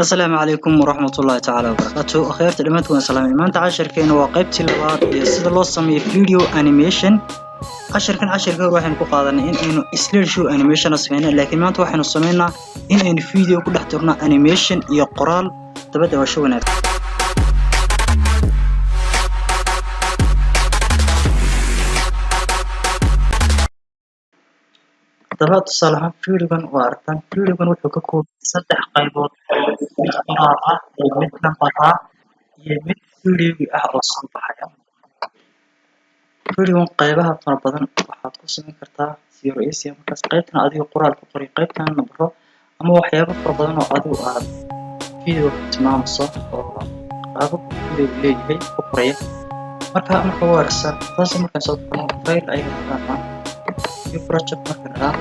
Asalaamu calaykum waraxmatullaahi tacaala wabarakaatu. Akhyaarta dhammaantood waan salaamay. Maanta casharkeena waa qaybtii labaad iyo sida loo sameeyo video animation. Casharkan casharka hore waxaynu ku qaadanay in aynu slide show animation sameynay, laakiin maanta waxaynu sameynaa in aynu video ku dhex turno animation iyo qoraal. Dabadda waa show wanaagsan. Haddaba, tusaale ahaan, videogan waa aragtaan. Videogan wuxuu ka kooban saddex qaybood: mid qoraal ah iyo mid number ah iyo mid videogi ah oo soo baxaya. Videogan qaybaha fara badan waxaad ku samayn kartaa zero ac. Markaas qaybtan adiga qoraal ku qoray, qaybtan nambaro ama waxyaabo fara badan oo adigu aad video ku tilmaamayso oo qaabab video leeyahay ku qoraya. Marka ugu horeysa taas markaan soo furno, file ayaan rabnaa, new project. Markaan idhaa,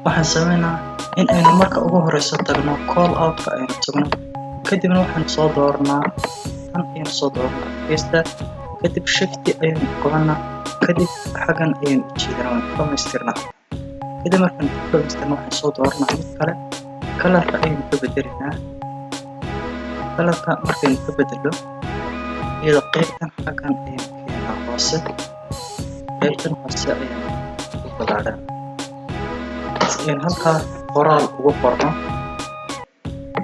waxaan sameynaa in aynu marka ugu horeyso tagno call outka, aynu tagno, kadibna waxaynu soo dooranaa tan, ayaynu soo dooranaa paste, kadib shift ayaynu qabanaa, kadib xaggan ayaynu jiidanaa, waan dhamaystirnaa. Kadib markaan dhamaystirno, waxaan soo dooranaa mid kale, colorka ayaynu ka bedelinaa. Colorka markaynu ka bedelo, iyada qaybtan xaggan ayaynu keenaa hoose, qaybtan hoose ayaynu u balaadhanaa si aynu halkaa qoraal ugu qorno.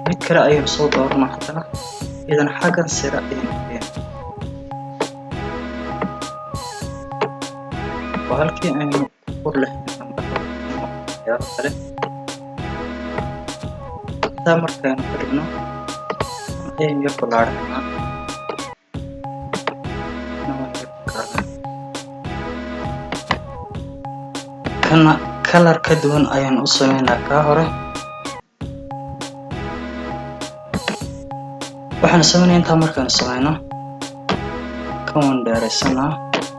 Mid kale ayaynu soo dooranaa haddana, iyadana xaggan sare ayaynu keenaa, waa halkii aynu ku qor lahayn nambaro ama waxyaabo kale. Intaa markaynu ka dhigno, ayaynu yar ballaadhanaa, yar ballaadhanaa. Kana color ka duwan ayaynu u sameynaa kaa hore. Waxaan sameynaya, intaa markaan sameyno, kan waan dheeraysanaa,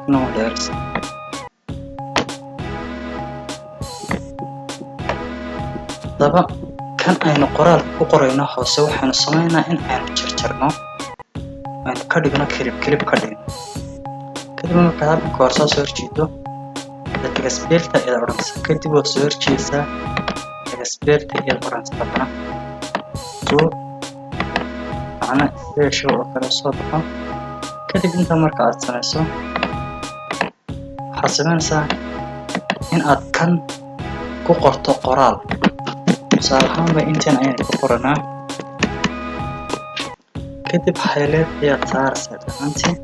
kana waan dheeraysanaa. Haddaba, kan aynu qoraalka ku qorayno hoose, waxaynu sameynaa in aynu jarjarno, aynu ka dhigno clip, clip ka dhigno. Kadib markaad halkan ka hor soo horjeedo, text belt ayaad odhanaysaa. Kadib waad soo horjeedsaa, text belt ayaad odhanaysaa. Haddana soo macna slide oo kale soo baxo. Kadib intaa marka aad sameyso, waxaad sameynaysaa in aad kan ku qorto qoraal. Tusaale ahaanba, intan ayaynu ku qoranaa. Kadib highlight ayaad saaraysaa dhammaantiin.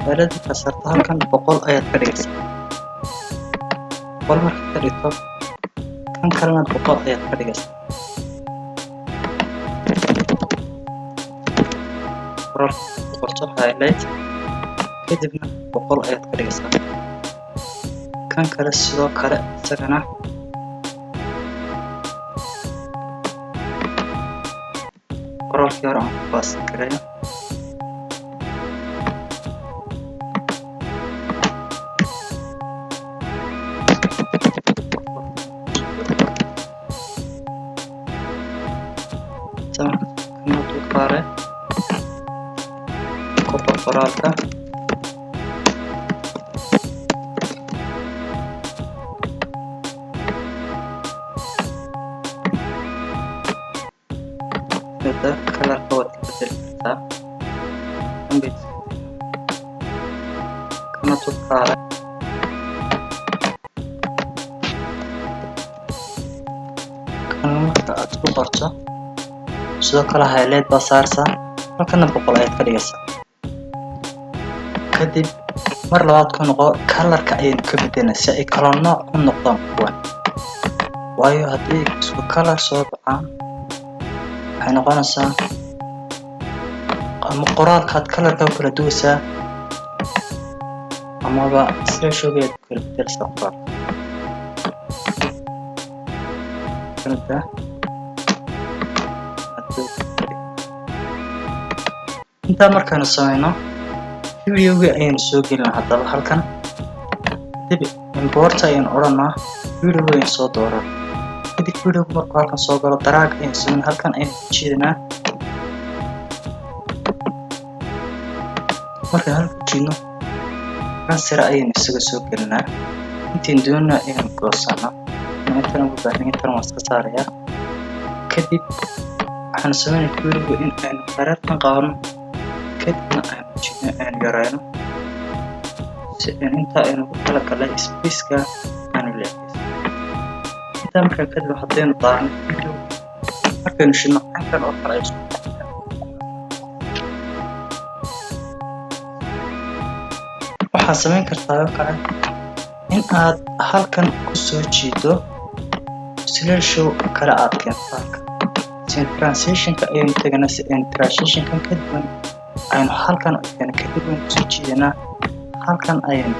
Highlight markaad saarto, halkan 100 ayaad ka dhigaysaa. 100 markaad ka dhigto, kan kalena 100 ayaad ka dhigaysaa. Qoraalka ku qorto highlight, kadibna 100 ayaad ka dhigaysaa. Kan kale sidoo kale, isagana qoraalkii hore aan ku paste gareeyo. Kana dulsaare, ku qor qoraalka. Hada colorka waad ka bedeli kartaa. Kan bay iska kana dulsaare. Kan marka aad ku qorto, sidoo kale highlight baa saaraysaa, halkana 100 ayaad ka dhigaysaa. Kadib mar labaad ku noqo, colorka ayaynu ka bedelnaa si ay kala nooc u noqdaan kuwan, waayo haddii isku color soo baxaan, waxay noqonaysaa ama qoraalkaad colorka u kala duwaysaa amaba isla showgeed ku kala bedeleysaa qoraalka. Kanada intaa markaanu sameyno, videogii ayaynu soo gelinaa. Haddaba halkan kadib import ayaynu odhanaa, videoga ayaynu soo dooran. Kadib videogu markuu halkan soo galo, drag ayaynu sameynaa, halkan ayaynu ku jiidanaa. Markaan halkan ku jiidno, kan sare ayaynu isaga soo gelinaa. Intiin doonana ayaynu goosanaa. Intan ugu baahnay, intan waan iska saarayaa. Kadib waxaanu sameynaa videoga in aynu kheyraadkan qaadano, kadibna aynu jiidno, aynu yareyno, si aynu intaa aynu ku talagalnay spaceka aanu leexaysan. Intaa markaa kadib, haddaynu daarno video, markaynu shidno, caynkan oo kale ay soo. Waxaad samayn kartaa oo kale in aad halkan ku soo jiido slideshow kale aad keento halkan. Si transitionka ayaynu teganaa, si aynu transitionkan ka duwan aynu halkan u keeno. Kadib waynu kusoo jiidanaa halkan ayaynu,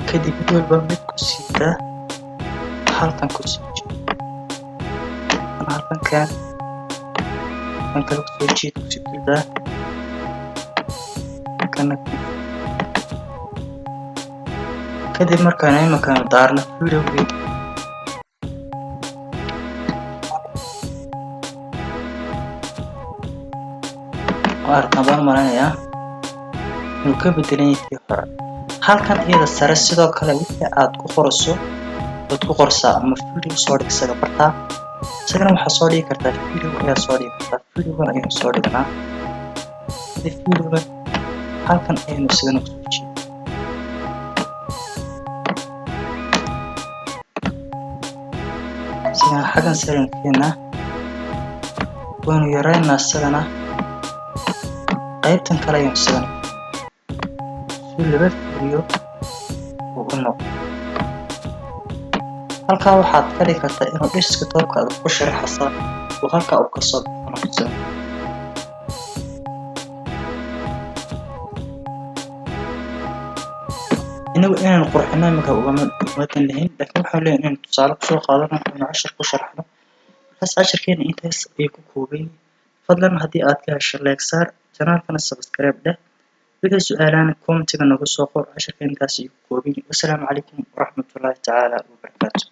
kadib mid walba mid ku siidaa, halkan kusoo jiid, halkan keen, kan kale kusoo jiid, kusii duldaa kana. Kadib markaanu iminkaanu daarno videogii, waa arkaan baan maleynayaa inuu ka bedelan yahay kii hore. Halkan iyada sare sidoo kale wixii aad ku qorayso waad ku qorsaa, ama video soo dhig isaga bartaa. Isagana waxaad soo dhigi kartaa video ayaa soo dhigi kartaa. Videogan ayaynu soo dhignaa. Kadib videogan halkan ayaynu isagana kusoo jiidaa. Isagana xaggan saraynu keenaa, waynu yareynaa. Isagana qaybtan kale ayaynu isagana si laba video uu u noqdo. Halkaa waxaad ka dhigi kartaa inuu desktopka aad ku sharaxaysaa uu halkaa uu kasoo baxo. Inagu inaynu qurxino imika ugama dan lahayn, laakiin waxaan leeyahay inaynu tusaale kusoo qaadano, aynu cashar ku sharxno. Markaas casharkeena intaas ayuu ku kooban yahay. Fadlan haddii aad ka hesho, like saar, channelkana subscribe dheh. Wixii su-aalahana commentiga nagu soo qor. Casharkeena intaas ayuu ku kooban yahay. Wasalaamu calaykum waraxmatullaahi tacaala wabarakaatu.